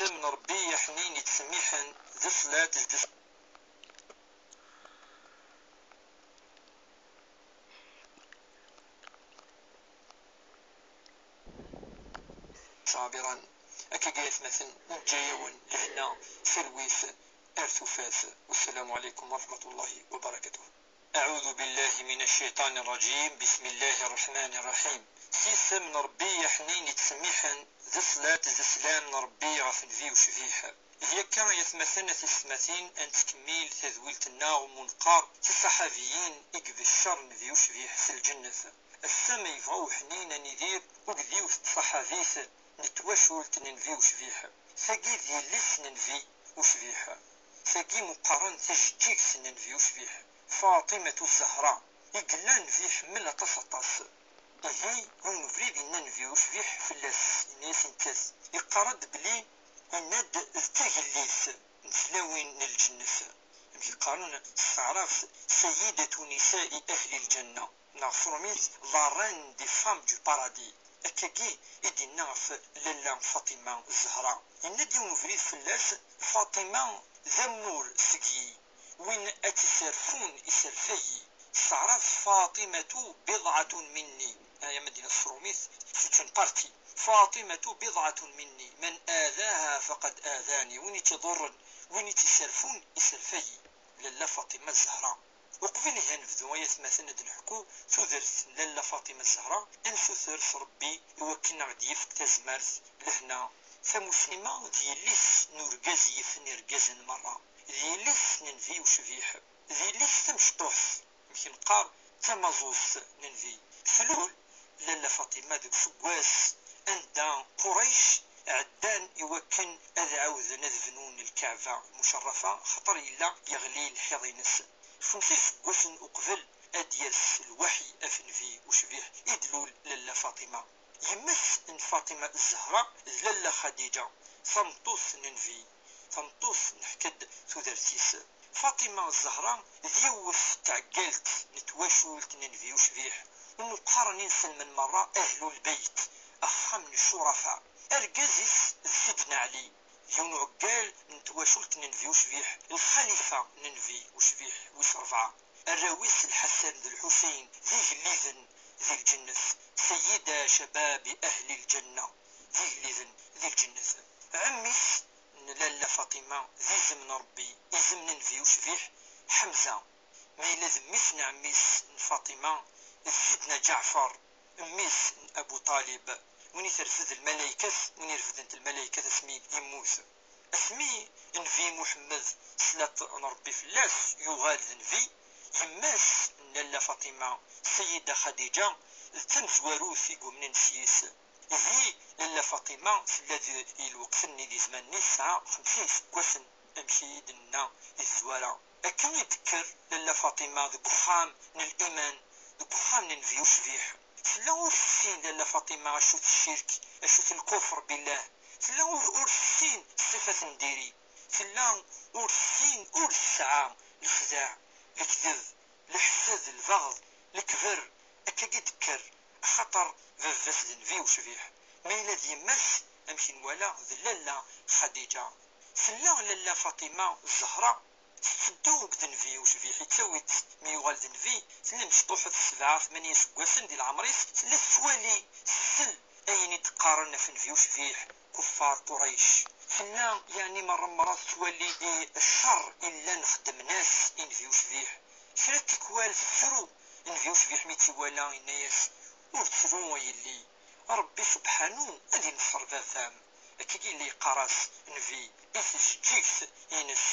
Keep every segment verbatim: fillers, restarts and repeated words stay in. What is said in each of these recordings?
Ssem n Ṛebbi aḥnin yettsemmiḥen d ṣṣlat d ttɛabiran. Akka ay atmaten, neǧǧa-yawen lehna, talwit ar tufat. Wassalamu ɛalaykum wa rahmatullahi wa barakatuh. Aɛudu billahi mina ccayṭani rrajim, bismillahi rreḥmani rreḥim. S yisem n Ṛebbi aḥnin yettsemmiḥen, d ṣṣlat d sslam n Ṛebbi ɣef Nnbi ucbiḥ. Ihi akka ay atmaten, a tisetmatin, ad nettkemmil tadwilt-nneɣ umi neqqar tiṣaḥabiyin i ibeccer Nnbi ucbiḥ s lǧennet. Ass-a ma yebɣa uḥnin ad nidir akked yiwet n tṣaḥabit n twacult n Nnbi ucbiḥ. Tagi d yelli-s n Nnbi ucbiḥ. Tagi umi qqaren tajeǧǧigt n Nnbi ucbiḥ, Faṭimatu Zzehra, i yella Nnbi iḥemmel aṭas aṭas. Ihi, yiwen ubrid yenna Nnbi ucbiḥ fell-as, yenna-yas nettat, yeqqar-d belli yenna-d d tagellidt n tlawin n lǧennet. Amek i qqaren s taɛrabt, سيدة نساء أهل الجنة. Neɣ s trumit, la reine des femmes du paradis. Akkagi i d-yenna ɣef Lalla Faṭima Zzehra. Yenna-d yiwen ubrid fell-as, Faṭima d amur seg-i, win ad tt-iserfun iserf-iyi. S taɛrabt, Faṭimatu biḍɛatun minni. Aya ma d-yenna s trumit, c'est une partie. Faṭimatu biḍɛatun minni, man adaha faqad adani. Win i tt-iḍurren, win i tt-iserfun, iserf-iyi. Lalla Faṭima Zzehra. Uqbel ihi ad nebdu, ay atmaten, ad d-neḥku tudert n Lalla Faṭima Zzehra, ad nsuter s Ṛebbi i wakken ad aɣ-d-yefk tazmert, lehna, tamussni d yelli-s n urgaz yifen irgazen merra, d yelli-s n Nnbi ucbiḥ, d yelli-s tamecṭuḥt, amek i neqqar, tamaẓuẓt n Nnbi. Tlul Lalla Faṭima deg useggas anda Qurayc ɛeddan i wakken ad ɛawden ad bnun Lkaɛba Mucerrafa, axaṭer yella yeɣli lḥiḍ-ines. Xemsa iseggasen uqbel ad d-yers lwaḥy ɣef Nnbi ucbiḥ i d-tlul Lalla Faṭima. Yemma-s n Faṭima Zzehra d Lalla Xadiǧa, tameṭṭut n Nnbi, tameṭṭut neḥka-d tudert-is. Faṭima Zzehra d yiwet n tɛeggalt n twacult n Nnbi ucbiḥ, umi qqaren inselmen merra Ahlu Lbeyt, axxam n ccurafa. Argaz-is d Sidna Ɛli, yiwen uɛeggal n twacult n Nnbi ucbiḥ, lxalifa n Nnbi ucbiḥ wis ṛebɛa. Arraw-is Lḥasan d Lḥuseyn d igelliden di lǧennet, Sayyida Cababi Ahli Lǧenna, d igelliden di lǧennet. Ɛemmi-s n Lalla Faṭima d izem n Ṛebbi, izem n Nnbi ucbiḥ, Ḥemza. Ma yella d mmi-s n ɛemmi-s n Faṭima, d Sidna Ǧaɛfar, mmi-s n Abu Ṭalib, win i terfed lmalaykat, win i refdent lmalaykat asmi yemmut. Asmi Nnbi Muḥemmed, ṣṣlat n Ṛebbi fell-as, yuɣal d nnbi, yemma-s n Lalla Faṭima, Sayyida Xadiǧa, d tamezwarut i yumnen s yis. Ihi, Lalla Faṭima tella di, di lweqt-nni, di zzman-nni, tesɛa xemsin iseggasen, amek i d-nenna di tezwara. Akken i d-tekker Lalla Faṭima deg uxxam n liman, deg uxxam n Nnbi ucbiḥ. Tella ur tessin Lalla Faṭima acu-t ccirk, acu-t lkufr billah. Tella ur, ur tessin ṣṣifat n diri. Tella ur tessin, ur tesɛa lexdeɛ, lekdeb, leḥsed, lbeɣḍ, lekber, akkagi d-tekker, axaṭer baba-s d nnbi ucbiḥ, ma yella d yemma-s, amek i nwala, d Lalla Xadiǧa. Tella Lalla Faṭima Zzehra tetteddu akked nnbi ucbiḥ, yettawi-tt mi yuɣal d nnbi, tella mecṭuḥet sebɛa, tmanya iseggasen di leɛmer-is, tella tettwali, tsell ayen i d-qqaren ɣef nnbi ucbiḥ, kuffar Qurayc. Tella, yeɛni, merra merra tettwali, eh, ccer i llan xeddmen-as i nnbi ucbiḥ. Kra n tikwal tettru, nnbi ucbiḥ mi tt-iwala, yenna-yas, ur ttru a yelli, Ṛebbi subḥanu ad inṣer baba-m. Akkagi yella yeqqar-as nnbi i tjeǧǧigt-ines,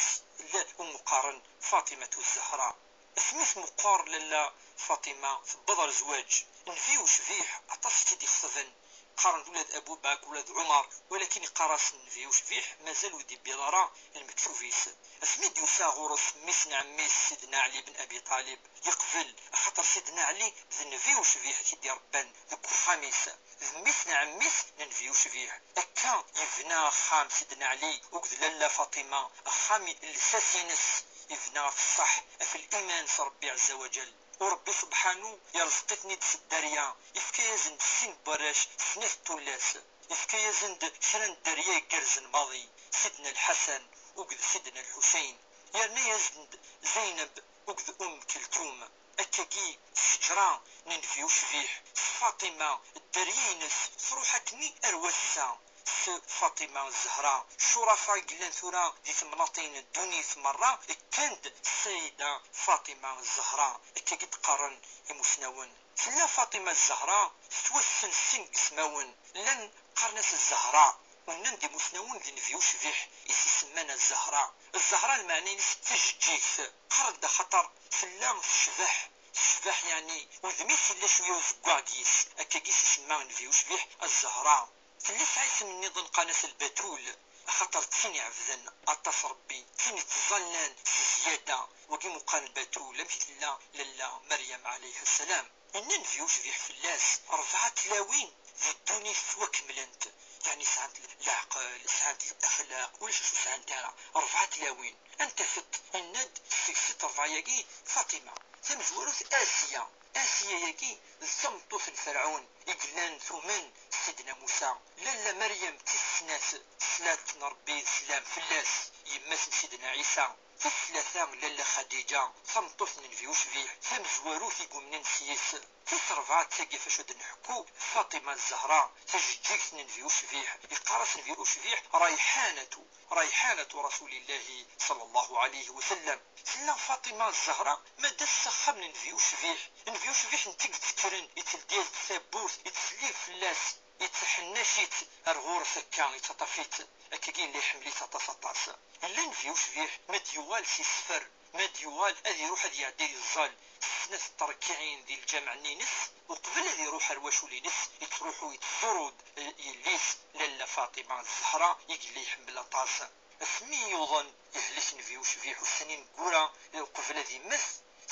llan umi qqaren Faṭimatu Zzehra. Asmi tmeqqer Lalla Faṭima, tewweḍ ɣer zzwaǧ, nnbi ucbiḥ aṭas i tt-id-ixeṭben, qqaren-d ula d Abu Bakr, ula d Ɛumar, walakin iqqar-as nnbi ucbiḥ mazal ur d-yewwiḍ ara lmektub-is. Asmi d-yusa ɣur-s mmi-s n ɛemmi-s Sidna Ɛli ben Abi Ṭalib, yeqbel, axaṭer Sidna Ɛli d nnbi ucbiḥ i t-id-iṛebban deg uxxam-is. D mmi-s n ɛemmi-s n nnbi ucbiḥ. Akka yebna axxam Sidna Ɛli akked Lalla Faṭima, axxam n lsas-ines, yebna ɣef ṣṣeḥ, ɣef liman s Ṛebbi ɛezza wa ǧal. U Ṛebbi subḥanu yerẓeq-iten-id s dderya, yefka-yasen-d sin n warrac, snat n tullas. Yefka-yasen-d kra n dderya igerrzen maḍi, Sidna Lḥasan akked Sidna Lḥuseyn. Yerna-yasen-d Zeyneb akked Um Keltum. Akkagi s ttejra n Nnbi ucbiḥ, s Faṭima, dderya-ines truḥ akkenni ar wass-a. S Faṭima Zahra, ccurafa i yellan tura di temnaḍin n ddunit merra, kkan-d Sayida Faṭima Zahra, akkagi d-qqaren imusnawen. Tella Faṭima Zahra tettwassen s sin n yismawen, llan qqaren-as Zahra, u nnan-d imusnawen d Nnbi ucbiḥ i s-isemman Zahra. Zahra lmeɛna-ines d tajeǧǧigt, qqaren-d axaṭer tella tecbeḥ, tecbeḥ yeɛni udem-is yella cwiya uzeggaɣ deg-s, akkagi i s-isemma Nnbi ucbiḥ Zahra. Tella tesɛa isem nniḍen qqaren-as Lbatul, axaṭer d tin iɛebden aṭas Ṛebbi, d tin ittẓallan s zzyada, wagi meqqar Lbatul, amek i tella lalla Meryem ɛalayha ssalam. Yenna Nnbi ucbiḥ fell-as, ṛebɛa tlawin di ddunit ttwakemmlent, yeɛni sɛant leɛqel, sɛant lexlaq, ulac acu ur sɛant ara, ṛebɛa tlawin. Anta tiṭ? Yenna-d seg-sent ṛebɛa-yagi Faṭima, tamezwarut Asiya. Asiya-yagi d tameṭṭut n Ferɛun i yellan tumen s Sidna Musa. Lalla Meryem d tis snat, ṣṣlat n Ṛebbi d sslam fell-as, yemma-s n Sidna Ɛisa. Tis tlata, lalla Xadiǧa, tameṭṭut n Nnbi ucbiḥ, tamezwarut i yumnen s yis. Tis ṛebɛa d tagi ɣef acu d-nḥekku, Faṭima Zahra, tajeǧǧigt n Nnbi ucbiḥ, yeqqar-as Nnbi ucbiḥ, rayḥanatu, rayḥanatu Rasulillahi sallallahu alayhi wa sallam. Tella Faṭima Zahra ma d ass s axxam n Nnbi ucbiḥ. Nnbi ucbiḥ n tigett kkren, itteldi-as-d tawwurt, ittsellib fell-as, ittḥennac-itt ar ɣur-s akka, ittaṭṭaf-itt, akkagi yella iḥemmel-itt aṭas aṭas. Yella Nnbi ucbiḥ ma d-yuɣal s iseffer, ma d-yuɣal ad iruḥ ad yeɛdil iẓẓal s snat n tṛekkiɛin di lǧameɛ-nni-ines, uqbel ad iruḥ ar wacul-ines, yettruḥu yettẓuru-d, eh, yelli-s, lalla Faṭima Zahra, i yella iḥemmel aṭas. Asmi yuḍen yehlek Nnbi ucbiḥ ussan ineggura, eh, uqbel ad immet,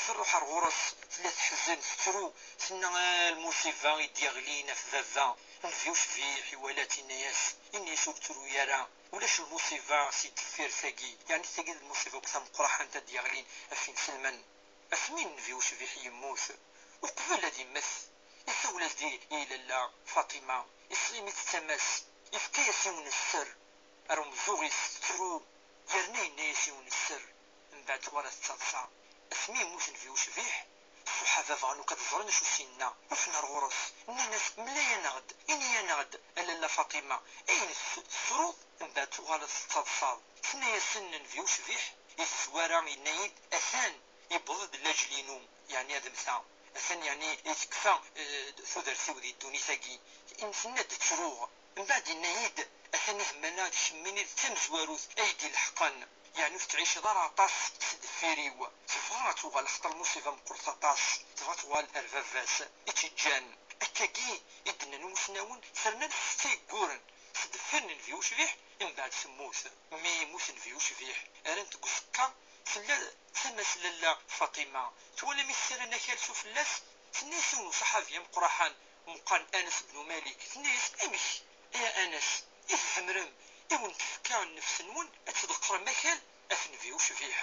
tṛuḥ ar ɣur-s, tella teḥzen, tettru, tenna, "Ah, lmuṣiba i d-yeɣlin ɣef baba." Nnbi ucbiḥ iwala-tt, yenna-yas, yenna-yas, "Ur ttru ara, ulac lmuṣiba si deffir tagi, yeɛni tagi d lmuṣiba akk tameqqraḥant ad d-yeɣlin ɣef inselmen." Asmi Nnbi ucbiḥ yemmut, uqbel ad immet, isawel-as-d i, i lalla Faṭima, isɣimi-tt d tama-s, yefka-yas yiwen n sser, ar umeẓẓuɣ-is tettru, yerna yenna-yas yiwen n sser, mbeɛd tuɣal ad tettaḍsa. Asmi yemmut Nnbi ucbiḥ, ṣṣuḥaba bɣan akk ad ẓren acu s-yenna, ruḥen ar ɣur-s, nnan-as, "Mlay-aneɣ-d, ini-aneɣ-d, a lalla Faṭima, ayen t-, tessruḍ, mbeɛd tuɣaleḍ tettaḍsaḍ." Tenna-yasen Nnbi ucbiḥ, di tezwara yenna-yi-d, "Atan, yewweḍ-d lajel-inu, yeɛni ad mmteɣ. Atan, yeɛni, tekfa, eh, tudert-iw di ddunit-agi." Tenna-d, "Ttruɣ." Mbeɛd yenna-yi-d, "Atan ihi meɛna d kemmini d tamezwarut ay d-ileḥqen, yeɛni ur tettɛiceḍ ara aṭas s deffir-iw." Tebɣa ad tuɣal, axaṭer lmuṣiba meqqret aṭas, tebɣa ad tuɣal ar baba-s i tt-iǧǧan. Akkagi i d-nnan imusnawen, terna lfetta yegguren s deffir n Nnbi ucbiḥ, mbeɛd temmut. Mi yemmut Nnbi ucbiḥ, rran-t deg uẓekka, tella tama-s lalla Faṭima, twala mi tessaram akal s ufella-s, tenna-yas yiwen uṣaḥabi ameqqraḥan, meqqar Anas bnu Malik, tenna-yas, "Amek, a ya Anas, i tzemrem i wen-tefka nnefs-nwen ad tḍeqqrem akal at Nnbi ucbiḥ?"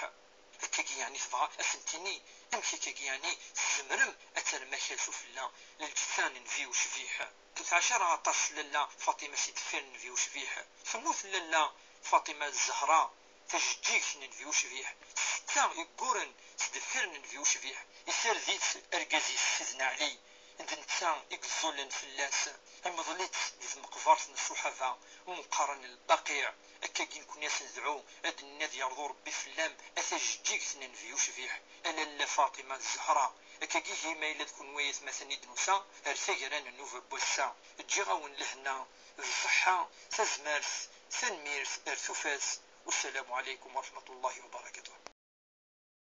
Akkagi yeɛni tebɣa ad sen-tini, amek akkagi yeɛni tzemrem ad terrem akal s ufella n lǧetta n Nnbi ucbiḥ? Ur tettɛac ara aṭas lalla Faṭima si deffir n Nnbi ucbiḥ. Temmut lalla Faṭima Zahra, tajeǧǧigt n Nnbi ucbiḥ. Setta yegguren s deffir n Nnbi ucbiḥ, isared-itt argaz-is Sidna Ɛli, d netta i yeẓẓullen fell-as, imeḍl-itt di tmeqbert n ṣṣuḥaba, umi qqaren Lbaqiɛ. Akkagi nekni ad s-nedɛu, ad d-nini ad yerḍu Ṛebbi fell-am, a tajeǧǧigt n Nnbi ucbiḥ, a lalla Faṭima Zahra. Akkagi ihi ma yella d kunwi ay atmaten i d-nusa ar taggara n nnuba n wass-a, ǧǧiɣ-awen lehna d ṣṣeḥḥa, tazmert, tanemmirt, ar tufat. Wassalamu ɛalaykum wa raḥmatullahi wa barakatuh.